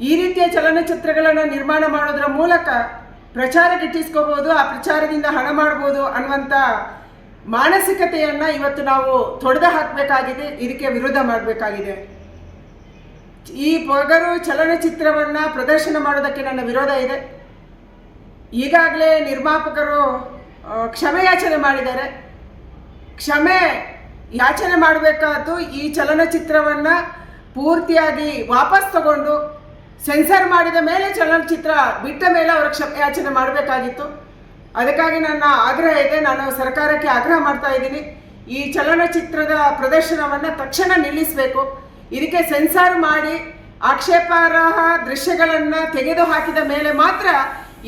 ಈ ರೀತಿಯ ಚಲನಚಿತ್ರಗಳನ್ನು ನಿರ್ಮಾಣ ಮಾಡೋದರ ಮೂಲಕ ಪ್ರಚಾರ ಗಿಟ್ಟಿಸ್ಕೋಬೋದು, ಆ ಪ್ರಚಾರದಿಂದ ಹಣ ಮಾಡ್ಬೋದು ಅನ್ನುವಂಥ ಮಾನಸಿಕತೆಯನ್ನು ಇವತ್ತು ನಾವು ತೊಡೆದು ಹಾಕಬೇಕಾಗಿದೆ, ಇದಕ್ಕೆ ವಿರೋಧ ಮಾಡಬೇಕಾಗಿದೆ. ಈ ಪೊಗರು ಚಲನಚಿತ್ರವನ್ನು ಪ್ರದರ್ಶನ ಮಾಡೋದಕ್ಕೆ ನನ್ನ ವಿರೋಧ ಇದೆ. ಈಗಾಗಲೇ ನಿರ್ಮಾಪಕರು ಕ್ಷಮೆಯಾಚನೆ ಮಾಡಿದ್ದಾರೆ. ಕ್ಷಮೆ ಯಾಚನೆ ಮಾಡಬೇಕಾದ್ದು ಈ ಚಲನಚಿತ್ರವನ್ನು ಪೂರ್ತಿಯಾಗಿ ವಾಪಸ್ ತಗೊಂಡು ಸೆನ್ಸರ್ ಮಾಡಿದ ಮೇಲೆ, ಚಲನಚಿತ್ರ ಬಿಟ್ಟ ಮೇಲೆ ಅವರು ಕ್ಷಮೆಯಾಚನೆ ಮಾಡಬೇಕಾಗಿತ್ತು. ಅದಕ್ಕಾಗಿ ನನ್ನ ಆಗ್ರಹ ಇದೆ, ನಾನು ಸರ್ಕಾರಕ್ಕೆ ಆಗ್ರಹ ಮಾಡ್ತಾ ಇದ್ದೀನಿ, ಈ ಚಲನಚಿತ್ರದ ಪ್ರದರ್ಶನವನ್ನು ತಕ್ಷಣ ನಿಲ್ಲಿಸಬೇಕು. ಇದಕ್ಕೆ ಸೆನ್ಸಾರ್ ಮಾಡಿ ಆಕ್ಷೇಪಾರ್ಹ ದೃಶ್ಯಗಳನ್ನು ತೆಗೆದು ಹಾಕಿದ ಮೇಲೆ ಮಾತ್ರ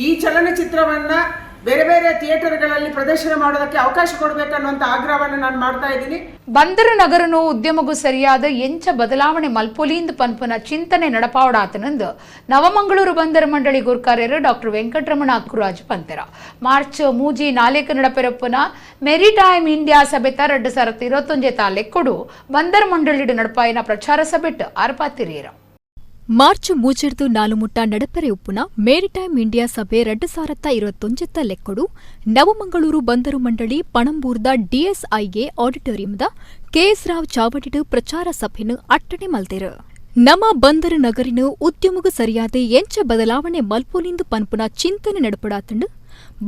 ಈ ಚಲನಚಿತ್ರವನ್ನು ಬೇರೆ ಬೇರೆ ಥಿಯೇಟರ್ಗಳಲ್ಲಿ ಪ್ರದರ್ಶನ ಮಾಡೋದಕ್ಕೆ ಅವಕಾಶ ಕೊಡಬೇಕನ್ನುವಂಥ ಆಗ್ರಹವನ್ನು ನಾನು ಮಾಡ್ತಾ ಇದ್ದೀನಿ. ಬಂದರು ನಗರನು ಉದ್ಯಮಗೂ ಸರಿಯಾದ ಎಂಚ ಬದಲಾವಣೆ ಮಲ್ಪೊಲಿಂದ ಪನ್ಪುನ ಚಿಂತನೆ ನಡಪಾವಡಾತನಂದು ನವಮಂಗಳೂರು ಬಂದರ ಮಂಡಳಿ ಗುರ್ಕಾರ್ಯರು ಡಾಕ್ಟರ್ ವೆಂಕಟರಮಣ ಅಕ್ಕುರಾಜ್ ಪಂತೆರ. ಮಾರ್ಚ್ 3 4 ನಡಪೆರಪ್ಪನ ಮೆರಿಟೈಮ್ ಇಂಡಿಯಾ ಸಭೆತ 2021 ತಾಲೆಕ್ಕೊಡು ಬಂದರ್ ಮಂಡಳಿಡು ನಡಪಾಯಿನ ಪ್ರಚಾರ ಸಭೆಟ್ ಆರ್ಪಾತಿರಿಯರ. ಮಾರ್ಚ್ 3 4 ಮುಟ್ಟ ನಡಪೆರೆ ಉಪ್ಪುನ ಮೇರಿಟೈಮ್ ಇಂಡಿಯಾ ಸಭೆ 2021 ಲೆಕ್ಕಡು ನವಮಂಗಳೂರು ಬಂದರು ಮಂಡಳಿ ಪಣಂಬೂರ್ದ ಡಿಎಸ್ಐಎ ಆಡಿಟೋರಿಯಂದ ಕೆಎಸ್ ರಾವ್ ಚಾವಡಿಡು ಪ್ರಚಾರ ಸಭೆನು ಅಟ್ಟಣೆ ಮಲ್ದೆರು. ನಮ್ಮ ಬಂದರು ನಗರಿನ ಉದ್ಯಮಗೂ ಸರಿಯಾದ ಎಂಚ ಬದಲಾವಣೆ ಮಲ್ಪೊಲಿಂದು ಪನ್ಪುನ ಚಿಂತನೆ ನಡಪಡಾತಂಡು,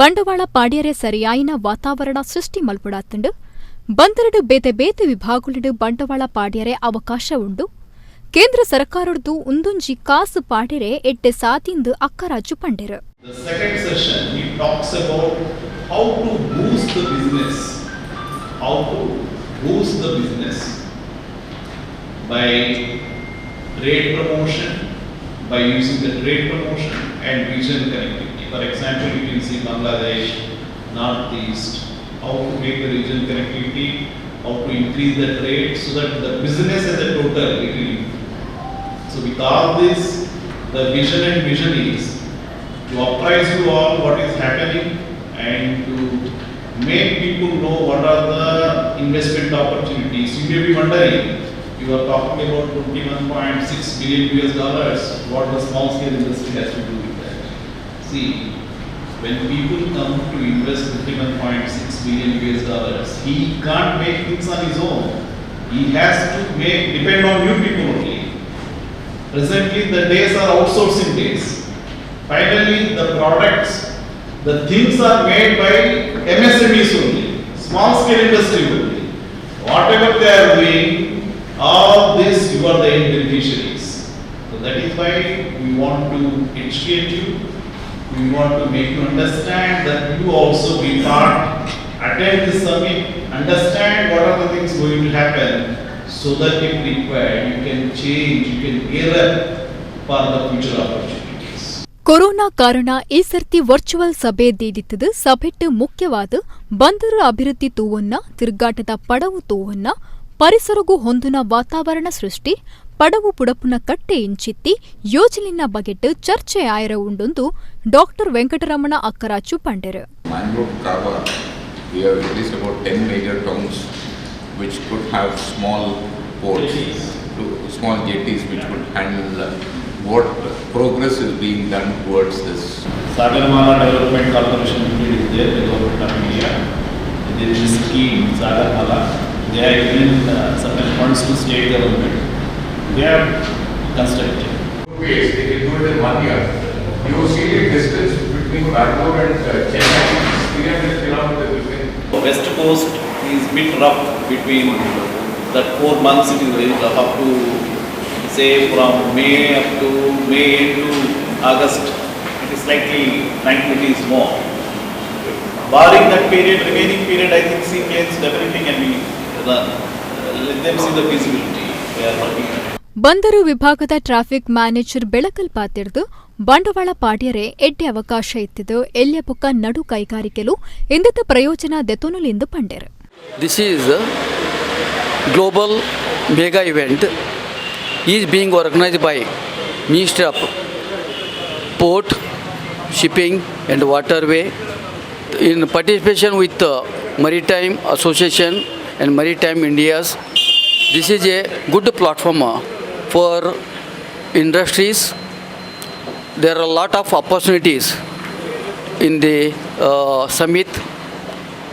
ಬಂಡವಾಳ ಪಾಡ್ಯರೆ ಸರಿಯಾಯಿನ ವಾತಾವರಣ ಸೃಷ್ಟಿ ಮಲ್ಪಡಾತಂಡು, ಬಂದರಡು ಬೇತೆ ಬೇತೆ ವಿಭಾಗಗಳಿಡು ಬಂಡವಾಳ ಪಾಡ್ಯರೆ ಅವಕಾಶ ಉಂಡು. ಕೇಂದ್ರ ಸರ್ಕಾರದ್ದು ಉಂದೊಂಜಿ ಕಾಸು ಪಾಡಿರೆ ಎಡ್ಡೆ ಸಾತಿಂದು ಅಕ್ಕರಾಜು ಪಂಡೆರು. The second session he talks about how to boost the business, how to boost the business by trade promotion, by using the trade promotion and region connectivity. For example, you can see Bangladesh, Northeast, how to make the region connectivity, how to increase the trade so that the business as a total it will improve. So with all this, the vision and vision is to apprise you all what is happening and to make people know what are the investment opportunities. You may be wondering, you are talking about $21.6 billion US dollars, what the small scale industry has to do with that? See, when people come to invest $21.6 billion US dollars, he can't make things on his own. He has to depend on you people only. Presently, the days are outsourcing days. Finally, the products, the things are made by MSMEs only, small scale industry only. Whatever they are doing, all this you are the end beneficiaries. So that is why we want to educate you, we want to make you understand that you also be part, attend this summit, understand what are the things going to happen, so that if required, you can change, you can gear up for the future opportunities. Corona ಕಾರಣ ಈ ಸರ್ತಿ virtual ಸಭೆ ದೀದಿತ್ತದು. ಸಭೆಟ್ಟು ಮುಖ್ಯವಾದ ಬಂದರು ಅಭಿವೃದ್ಧಿ ತೂವನ್ನ, ತಿರುಗಾಟದ ಪಡವು ತೂವನ್ನ, ಪರಿಸರಗೂ ಹೊಂದುನ ವಾತಾವರಣ ಸೃಷ್ಟಿ, ಪಡವು ಪುಡಪುನ ಕಟ್ಟೆ ಇಂಚಿತ್ತಿ ಯೋಜನೆನ ಬಗೆಟ್ ಚರ್ಚೆ ಆಯರ ಉಂಡೊಂದು ಡಾಕ್ಟರ್ ವೆಂಕಟರಮಣ ಅಕ್ಕರಾಚು ಪಂಡೆರು. Mangalore to Karwar, we have at least about 10 major towns which could have small ports, small jetties which could handle what progress is being done towards this. Sagarmala Development Corporation Limited is there, the government of India. There is a scheme, Sagarmala. They have given certain funds to state government. They have constructed. Ways, they can do it in 1 year. You see the distance between Bangalore and Chennai is 300 kilometers. You can West Coast is bit rough between that 4 months. It is very rough up to say from May up to May to August. It is slightly tranquility is more. Barring that period, remaining period, I think seaplanes definitely can be run. Let them see the feasibility. They are working on it. ಬಂದರು ವಿಭಾಗದ traffic manager ಬೆಳಕಲ್ ಪಾತಿರ್ದು ಬಂಡವಾಳ ಪಾಡ್ಯರೆ ಎಡ್ಡೆ ಅವಕಾಶ ಇತ್ತಿದ್ದು, ಎಲ್ಯ ಬೊಕ್ಕ ನಡು ಕೈಗಾರಿಕೆಲು ಇಂದತ ಪ್ರಯೋಜನ ದೆತೊನುಲೆಂದು ಪಂಡೆರು. This is a global mega event is being organized by Ministry of Port, Shipping and Waterway in participation with the Maritime Association and Maritime India's. This is a good platform for industries. There are a lot of opportunities in the summit,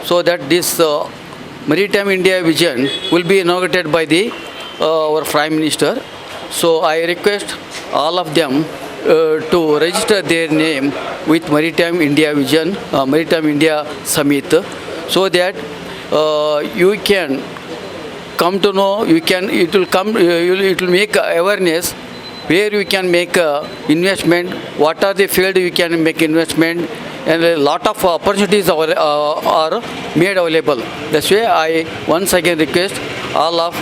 so that this Maritime India vision will be inaugurated by the our Prime Minister. So I request all of them to register their name with Maritime India Vision, Maritime India Summit, so that you can come to know, you can, it will come, it will make awareness where you can make investment, what are the field you can make investment, and a lot of opportunities are made available. That's why I once again request all of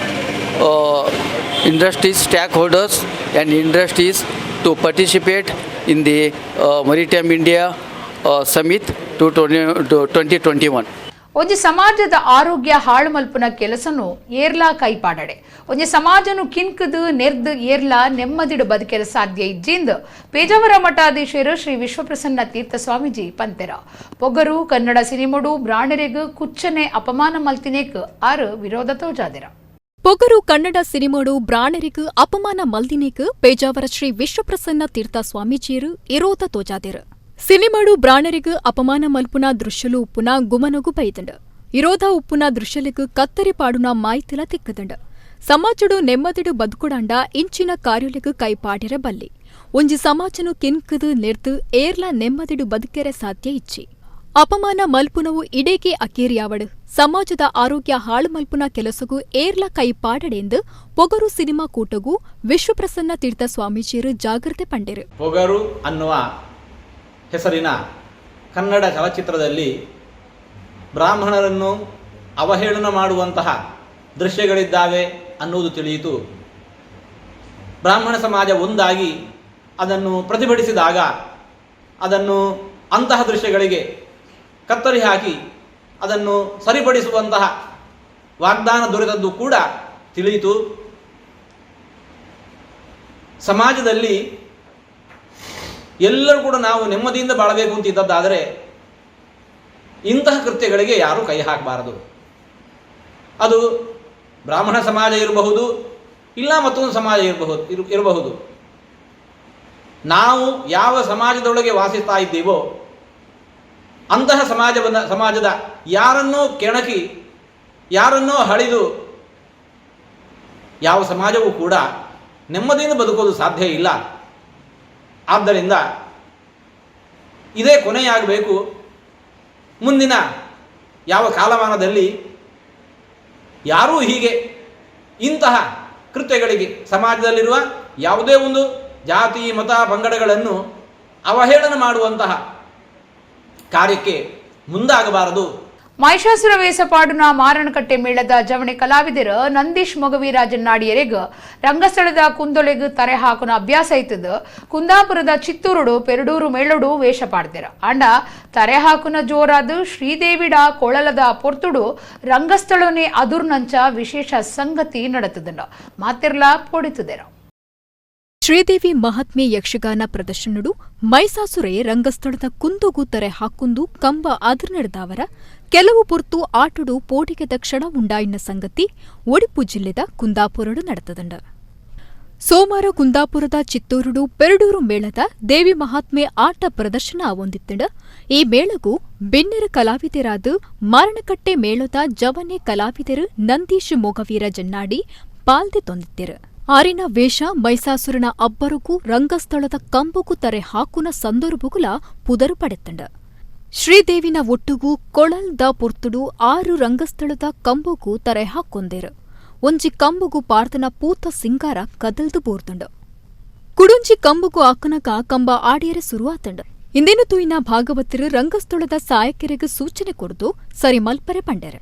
industries, stakeholders and industries to participate in the Maritime India Summit. 2021. ಒಂಜಿ ಸಮಾಜದ ಆರೋಗ್ಯ ಹಾಳು ಮಲ್ಪುನ ಕೆಲಸನು ಏರ್ಲಾ ಕೈಪಾಡಡೆ ಒಂಜಿ ಸಮಾಜನು ಕಿನ್ಕದು ನೆರ್ದು ಏರ್ಲಾ ನೆಮ್ಮದಿಡು ಬದುಕೆಲ ಸಾಧ್ಯ ಇಜ್ಜಿಂದು ಪೇಜಾವರ ಮಠಾಧೀಶರು ಶ್ರೀ ವಿಶ್ವಪ್ರಸನ್ನ ತೀರ್ಥ ಸ್ವಾಮೀಜಿ ಪಂತೆರ ಪೊಗರು ಕನ್ನಡ ಸಿನಿಮೊಡು ಬ್ರಾಣೆರೆಗ್ ಕುಚ್ಚನೆ ಅಪಮಾನ ಮಲ್ತಿನೇಕ್ ಆರು ವಿರೋಧ ತೋಜಾದಿರ. ಪೊಗರು ಕನ್ನಡ ಸಿನಿಮೋಡು ಬ್ರಾಣೆರಿಗ್ ಅಪಮಾನ ಮಲ್ದಿನೇಕ್ ಪೇಜಾವರ ಶ್ರೀ ವಿಶ್ವಪ್ರಸನ್ನ ತೀರ್ಥ ಸ್ವಾಮೀಜಿಯರು ಇರೋಧ ತೋಜಾದಿರು. ಸಿನಿಮಾಡು ಬ್ರಾಣರಿಗ್ ಅಪಮಾನ ಮಲ್ಪುನ ದೃಶ್ಯಲು ಉಪ್ಪುನ ಗುಮನಗು ಬೈದಂಡ್ ಇರೋಧ ಉಪ್ಪುನ ದೃಶ್ಯಲಿಗ್ ಕತ್ತರಿ ಪಾಡುನ ಮಾಯ್ತಿಲ ತಿಕ್ಕದಂಡ್ ಸಮಾಜಡು ನೆಮ್ಮದಿಡು ಬದುಕುಡಾಂಡ ಇಂಚಿನ ಕಾರ್ಯಲಿಗ್ ಕೈಪಾಡಿರ ಬಲ್ಲಿ ಒಂಜಿ ಸಮಾಜನು ಕಿನ್ಕದು ನೆರ್ದು ಏರ್ಲ ನೆಮ್ಮದಿಡು ಬದುಕೆರೆ ಸಾಧ್ಯ ಇಚ್ಚಿ ಅಪಮಾನ ಮಲ್ಪುನವು ಇಡೇಕೆ ಅಕೇರಿಯಾವಡು ಸಮಾಜದ ಆರೋಗ್ಯ ಹಾಳು ಮಲ್ಪುನ ಕೆಲಸಗೂ ಏರ್ಲ ಕೈಪಾಡಡೆಂದು ಪೊಗರು ಸಿನಿಮಾ ಕೂಟಗೂ ವಿಶ್ವಪ್ರಸನ್ನ ತೀರ್ಥ ಸ್ವಾಮೀಜಿಯರು ಜಾಗೃತೆ ಪಂಡಿರು. ಪೊಗರು ಅನ್ನುವ ಹೆಸರಿನ ಕನ್ನಡ ಚಲಚಿತ್ರದಲ್ಲಿ ಬ್ರಾಹ್ಮಣರನ್ನು ಅವಹೇಳನ ಮಾಡುವಂತಹ ದೃಶ್ಯಗಳಿದ್ದಾವೆ ಅನ್ನುವುದು ತಿಳಿಯಿತು. ಬ್ರಾಹ್ಮಣ ಸಮಾಜ ಒಂದಾಗಿ ಅದನ್ನು ಪ್ರತಿಭಟಿಸಿದಾಗ ಅದನ್ನು ಅಂತಹ ದೃಶ್ಯಗಳಿಗೆ ಕತ್ತರಿ ಹಾಕಿ ಅದನ್ನು ಸರಿಪಡಿಸುವಂತಹ ವಾಗ್ದಾನ ದೊರೆತದ್ದು ಕೂಡ ತಿಳಿಯಿತು. ಸಮಾಜದಲ್ಲಿ ಎಲ್ಲರೂ ಕೂಡ ನಾವು ನೆಮ್ಮದಿಯಿಂದ ಬಾಳಬೇಕು ಅಂತ ಇದ್ದದ್ದಾದರೆ ಇಂತಹ ಕೃತ್ಯಗಳಿಗೆ ಯಾರೂ ಕೈ ಹಾಕಬಾರದು. ಅದು ಬ್ರಾಹ್ಮಣ ಸಮಾಜ ಇರಬಹುದು, ಇಲ್ಲ ಮತ್ತೊಂದು ಸಮಾಜ ಇರಬಹುದು. ನಾವು ಯಾವ ಸಮಾಜದೊಳಗೆ ವಾಸಿಸ್ತಾ ಇದ್ದೀವೋ ಅಂತಹ ಸಮಾಜದ ಯಾರನ್ನೋ ಕೆಣಕಿ ಯಾರನ್ನೋ ಹಳಿದು ಯಾವ ಸಮಾಜವೂ ಕೂಡ ನೆಮ್ಮದಿಯಿಂದ ಬದುಕೋದು ಸಾಧ್ಯ ಇಲ್ಲ. ಆದ್ದರಿಂದ ಇದೇ ಕೊನೆಯಾಗಬೇಕು. ಮುಂದಿನ ಯಾವ ಕಾಲಮಾನದಲ್ಲಿ ಯಾರೂ ಹೀಗೆ ಇಂತಹ ಕೃತ್ಯಗಳಿಗೆ ಸಮಾಜದಲ್ಲಿರುವ ಯಾವುದೇ ಒಂದು ಜಾತಿ ಮತ ಪಂಗಡಗಳನ್ನು ಅವಹೇಳನ ಮಾಡುವಂತಹ ಕಾರ್ಯಕ್ಕೆ ಮುಂದಾಗಬಾರದು. ಮಹಿಷಾಸುರ ವೇಸಪಾಡುನ ಮಾರಣಕಟ್ಟೆ ಮೇಳದ ಜವಣಿ ಕಲಾವಿದರು ನಂದೀಶ್ ಮೊಗವೀರಾಜನ್ನಾಡಿಯರೆಗ್ ರಂಗಸ್ಥಳದ ಕುಂದೊಲೆಗ್ ತರೆ ಹಾಕುನ ಅಭ್ಯಾಸ ಐತದ. ಕುಂದಾಪುರದ ಚಿತ್ತೂರುಡು ಪೆರಡೂರು ಮೇಳಡು ವೇಷ ಪಾಡ್ದಿರ. ಅಂಡ ತರೆ ಹಾಕುನ ಜೋರಾದ ಶ್ರೀದೇವಿಡ ಕೊಳಲದ ಪೊರ್ತುಡು ರಂಗಸ್ಥಳನೆ ಅದುರ್ನಂಚ ವಿಶೇಷ ಸಂಗತಿ ನಡತದನ್ನ ಮಾತಿರ್ಲಾ ಪೊಡಿತುದೆರ. ಶ್ರೀದೇವಿ ಮಹಾತ್ಮೆ ಯಕ್ಷಗಾನ ಪ್ರದರ್ಶನಡು ಮೈಸಾಸುರೆ ರಂಗಸ್ಥಳದ ಕುಂದುಗೂ ತರೆ ಹಾಕುಂದು ಕಂಬ ಅದುರ್ ನಡೆದವರ ಕೆಲವು ಪೊರ್ತು ಆಟುಡು ಪೋಟಿಗೆದ ಕ್ಷಣ ಉಂಡಾಯಿನ ಸಂಗತಿ ಒಡಿಪು ಜಿಲ್ಲೆದ ಕುಂದಾಪುರಡು ನಡೆತದಂಡ. ಸೋಮವಾರ ಕುಂದಾಪುರದ ಚಿತ್ತೂರುಡು ಪೆರಡೂರು ಮೇಳದ ದೇವಿ ಮಹಾತ್ಮೆ ಆಟ ಪ್ರದರ್ಶನ ಹೊಂದಿತ್ತಂಡ. ಈ ಮೇಳಗೂ ಬೆನ್ನೆರ ಕಲಾವಿದರಾದ ಮಾರಣಕಟ್ಟೆ ಮೇಳದ ಜವನೆ ಕಲಾವಿದರು ನಂದೀಶ್ ಮೊಗವೀರ ಜನ್ನಾಡಿ ಪಾಲ್ದೆ ತೊಂದಿತ್ತಿರು. ಆರಿನ ವೇಷ ಮೈಸಾಸುರನ ಅಬ್ಬರುಗೂ ರಂಗಸ್ಥಳದ ಕಂಬಗೂ ತರೆ ಹಾಕುನ ಸಂದರ್ಭಗುಲ ಪುದರು ಪಡೆತ್ತಂಡ. ಶ್ರೀದೇವಿನ ಒಟ್ಟುಗೂ ಕೊಳಲ್ದ ಪೊರ್ತುಡು 6 ರಂಗಸ್ಥಳದ ಕಂಬಗೂ ತರೆ ಹಾಕೊಂದೇರು. ಒಂಜಿ ಕಂಬುಗು ಪಾರ್ತನ ಪೂತ ಸಿಂಗಾರ ಕದಲ್ದು ಬೋರ್ದುಂಡು. ಕುಡುಂಜಿ ಕಂಬುಗು ಆಕನಕ ಕಂಬ ಆಡಿಯರೆ ಸುರುವಾತಂಡು. ಇಂದೇನು ತೂಯಿನ ಭಾಗವತರು ರಂಗಸ್ಥಳದ ಸಾಯಕರಿಗೆ ಸೂಚನೆ ಕೊಡ್ದು ಸರಿ ಮಲ್ಪರೆ ಪಂಡೆರು.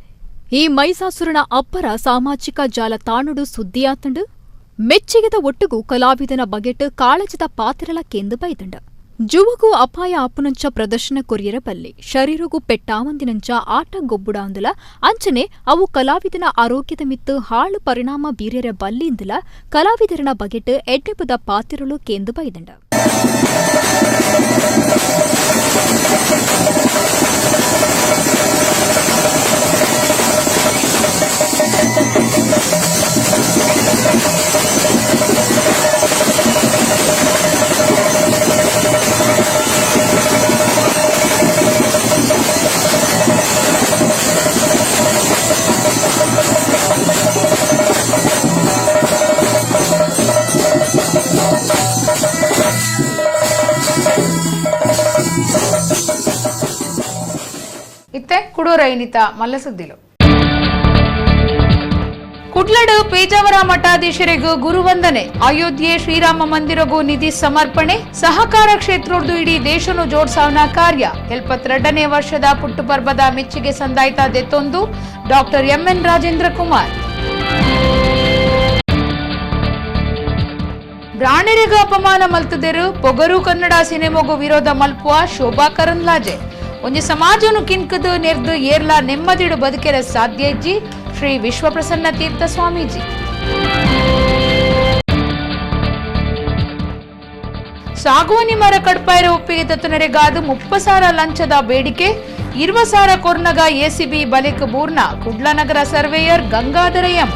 ಈ ಮೈಸಾಸುರನ ಅಬ್ಬರ ಸಾಮಾಜಿಕ ಜಾಲತಾಣಡು ಸುದ್ದಿಯಾತಂಡು. ಮೆಚ್ಚಿಗೆದ ಒಟ್ಟುಗು ಕಲಾವಿದನ ಬಗೆಟ್ ಕಾಳಜದ ಪಾತ್ರಲ ಕೇಂದು ಬೈದಂಡ. ಜುವಗೂ ಅಪಾಯ ಆಪುನಂಚ ಪ್ರದರ್ಶನ ಕೊರಿಯರ ಬಲ್ಲಿ ಶರೀರಗೂ ಪೆಟ್ಟಾವಂದಿನಂಚ ಆಟ ಗೊಬ್ಬುಡ ಅಂದಲ ಅಂಚನೆ ಅವು ಕಲಾವಿದನ ಆರೋಗ್ಯದ ಮಿತ್ತು ಹಾಳು ಪರಿಣಾಮ ಬೀರ್ಯರ ಬಲ್ಲಿಂದಲ ಕಲಾವಿದರನ ಬಗೆಟ್ ಎಡ್ಡೆಪದ ಪಾತಿರಲು ಕೇಂದು ಬೈದಂಡ. ಇತ್ತೆ ಕುಡೂರೈನಿತ ಮಲ್ಲಸುದ್ದಿಲು. ಕುಡ್ಲಡು ಪೇಜಾವರ ಮಠಾಧೀಶರಿಗೂ ಗುರುವಂದನೆ. ಅಯೋಧ್ಯೆ ಶ್ರೀರಾಮ ಮಂದಿರಗೂ ನಿಧಿ ಸಮರ್ಪಣೆ. ಸಹಕಾರ ಕ್ಷೇತ್ರದ್ದು ಇಡೀ ದೇಶನು ಜೋಡ್ಸಾವನ ಕಾರ್ಯ. 72ನೇ ವರ್ಷದ ಪುಟ್ಟುಪರ್ಬದ ಮೆಚ್ಚುಗೆ ಸಂದಾಯ್ತ ದೆತ್ತೊಂದು ಡಾಕ್ಟರ್ ಎಂಎನ್ ರಾಜೇಂದ್ರ ಕುಮಾರ್. ಬ್ರಾಣೆರಿಗೂ ಅಪಮಾನ ಮಲ್ತದೆರು ಪೊಗರು ಕನ್ನಡ ಸಿನಿಮೊಗೂ ವಿರೋಧ ಮಲ್ಪುವ ಶೋಭಾ ಕರಂದ್ಲಾಜೆ. ಒಂಜಿ ಸಮಾಜನು ಕಿನ್ಕದು ನೆರ್ದು ಏರ್ಲಾ ನೆಮ್ಮದಿಡು ಬದುಕೆರ ಸಾಧ್ಯ ಇಜ್ಜಿ ಶ್ರೀ ವಿಶ್ವಪ್ರಸನ್ನ ತೀರ್ಥ ಸ್ವಾಮೀಜಿ. ಸಾಗುವನಿ ಮರ ಕಡ್ಪಾಯರ ಒಪ್ಪಿಗೆ ತತ್ತುನರೆಗಾದು 30,000 ಲಂಚದ ಬೇಡಿಕೆ 20,000 ಕೊರ್ನಗ ಎಸಿಬಿ ಬಲಿಕ್ ಬೂರ್ನ ಕುಡ್ಲನಗರ ಸರ್ವೇಯರ್ ಗಂಗಾಧರ ಎಂ.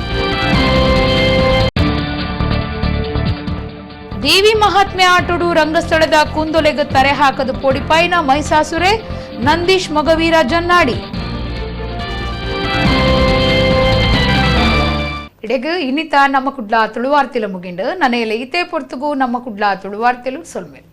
ದೇವಿ ಮಹಾತ್ಮೆ ಆಟೋಡು ರಂಗಸ್ಥಳದ ಕುಂದೊಲೆಗ್ ತರೆ ಹಾಕದು ಪೊಡಿಪಾಯಿನ ಮಹಿಷಾಸುರೆ ನಂದೀಶ್ ಮೊಗವೀರ ಜನ್ನಾಡಿ. ಇಡೆಗ್ ಇನ್ನಿತ ನಮ್ಮ ಕುಡ್ಲ ತುಳುವಾರ್ತಿಲು ಮುಗಿಂಡು ನನೆಯಲೆ ಇತೇ ಪೊರ್ತುಗು ನಮ್ಮ ಕುಡ್ಲ ತುಳುವಾರ್ತಿಲು ಸೊಲ್ಮೆಲ್.